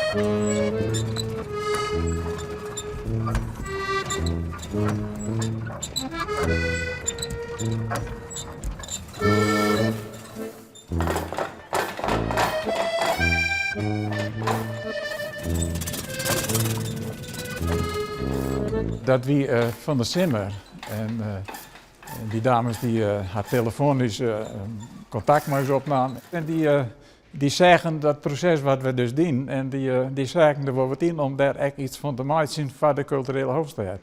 Dat wie fan de simmer en dy dames dy ha telefoanysk kontakt mei ús opnaam en dy seagen dat proses wat we dus dienen en dy seagen der wol wat yn om dêr ek iets fan te meitsjen foar de kulturele hoofdstêd.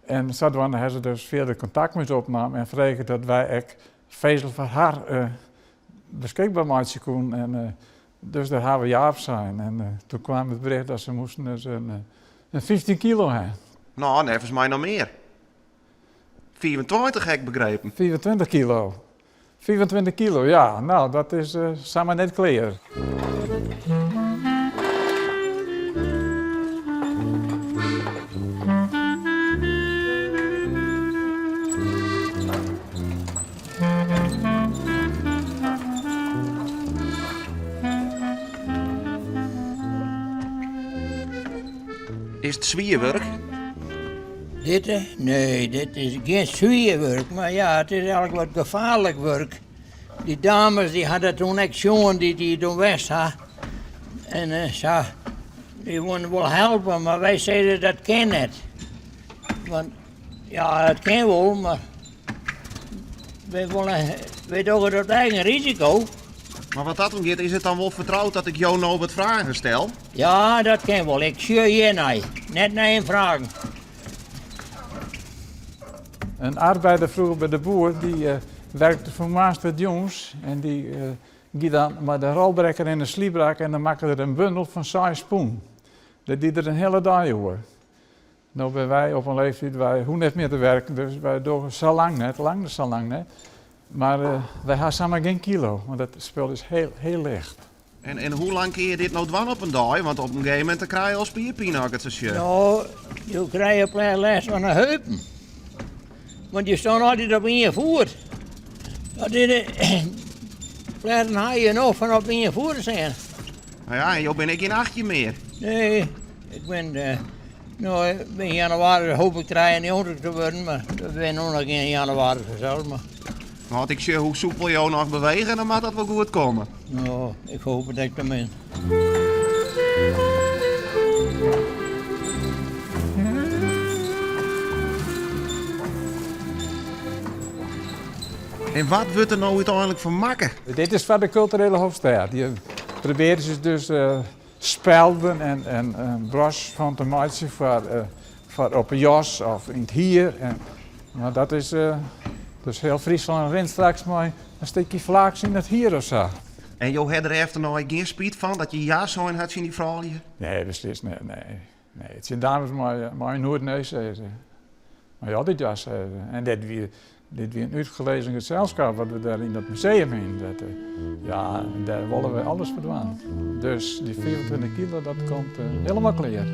En sadwaande ha se dus fierder kontakt mei ús opnaam en frege dat wy ek fezel foar har beskikber meitsje koenen. En dus dêr ha we ja op sein. En toen kwam it bericht dat se moasten dus in 15 kilo ha. No, neffens my noch mear. 25 ha ik begrepen. 25 kilo. 25 kilo, ja. No, dat is samar net klear. Is it swier wurk? Dit? Nee, dit is gjin swier wurk, mar ja, it is eigentlik wat gefaarlik wurk. Dy dames dy ha dat toen ek sjoen, dy't hjir toen west ha. En eh, sa, dy woenen wol helpe, mar wy sizze dat kin net. Want ja, it kin wol, mar wy wolle, wy dogge it op eigen risiko. Mar wat dat oangiet, is it dan wol fertroud dat ik jo no wat fragen stel? Ja, dat kin wol. Ik sjoch hjir nei, net nei jim fragen. In arbeider froeger by de boer, dy werkte fan moarns tot jûns en dy gie dan mei de rolbrekker en de slyprak en dan makke er in bundel fan seis pûn. Dat die er in hiele dei oer. No binne wy op in leeftiid, wy hoege net mear te werken, dus wy dogge sa lang net, lang sa lang net. Mar wy ha samar gjin kilo, want dat spul is heel, heel licht. En, en hoe lang kinne je dit no dwaan op in dei? Want op in gegeven momint dan krije je al spierpine as ik it sa sjoch. No, jo krije plein lêst fan de heupen. Want je stean altyd op ien foet. Dat is plein ha je noch fan op ien foet te stean. Nou ja, en jo binne ek gjin 18 mear. Nee, ik bin no yn jannewaris hoop ik 93 te wurden, mar we binne no noch gjin jannewaris fansels. Mar... No, as ik sjoch hoe soepel jo noch bewege, dan moat dat wol goed komme. No, ik hoop it ek teminsten. En wat wurdt der no úteinlik fan makke? Dit is foar de kulturele hoofdstêd. Hjir probearje se dus spelden en, en, en bros fan te meitsjen foar, foar op 'e jas of yn it hier. En, mar dat is, dus hiel Fryslân rint straks mei in stikje flaaks yn it hier of sa. En jo ha der efternei gjin spyt fan dat je ja sein ha tsjin dy froulju? Nee, beslist net, nee. Nee, tsjin dames mei, mei noait nee sizze. Mei je altyd ja sizze. En dit wie, dit wie in útgelezen gezelschap wat we dêr yn dat museum hienen. Dat, eh, ja, dêr wolle we alles foar dwaan. Dus dy 25 kilo, dat komt uh, helemaal klear.